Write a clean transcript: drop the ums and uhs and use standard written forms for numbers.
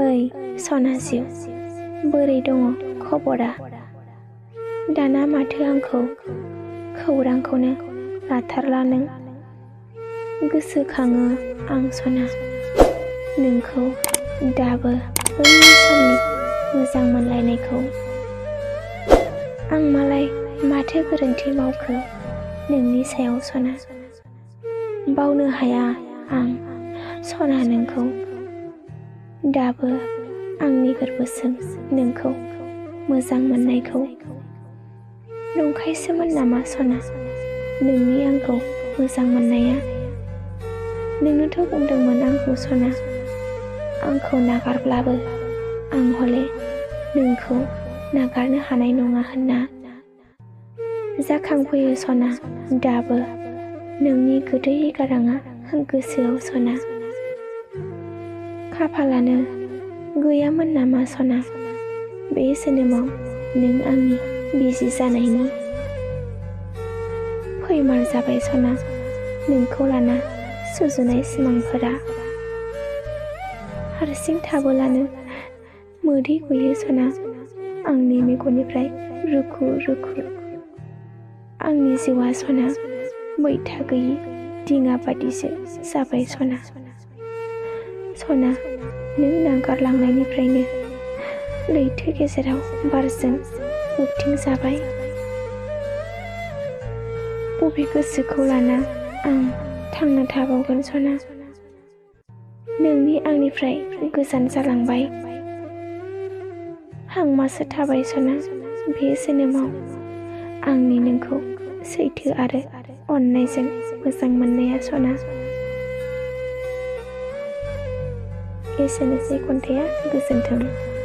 ओइ सना जिउ, बोरै दङ खबरा? दाना माथो आंखौ खौरांखौनो लाथारला नों। गोसोखाङो आं सना, नोंखौ दाबो बै समनि मोजां मोनलायनायखौ। आं मालाय माथो गोरोन्थि मावखो नोंनि सायाव सना? बावनो हाया आं सना नोंखौ। दाबो आंनि गोरबोसिम नोंखौ मोजां मोननायखौ। नंखायसोमोन नामा सना नोंनि आंखौ मोजां मोननाया? नोंनोथ' बुंदोंमोन आंखौ सना, आंखौ नागारब्लाबो आं हले नोंखौ नागारनो हानाय नङा होनना। जाखांफैयो सना दाबो नोंनि गोदै गाराङा गोसोआव सना। खाफालानो गैयामोन नामा सना बे जोनोमाव नों आंनि बिसि जानायनि? फैमार जाबाय सना नोंखौ लाना सुजुनाय सिमांफोरा। हारसिं थाबोलानो मोदै गयो सना आंनि मेगननिफ्राय रुखु रुखु। आंनि जिउआ सना मैथा गैयि दिङा बादिसो जाबाय सना। सना नों नागारलांनायनिफ्रायनो लैथो गेजेराव बारजों बुथिंजाबाय। बबे गोसोखौ लाना आं थांना थाबावगोन सना? नोंनि आंनिफ्राय गोजान जालांबाय। हांमासो थाबाय सना बे जोनोमाव आंनि नोंखौ सैथो आरो अननायजों मोजां मोननाया सना। एसेनोसै खन्थाइया। गोजोन्थों।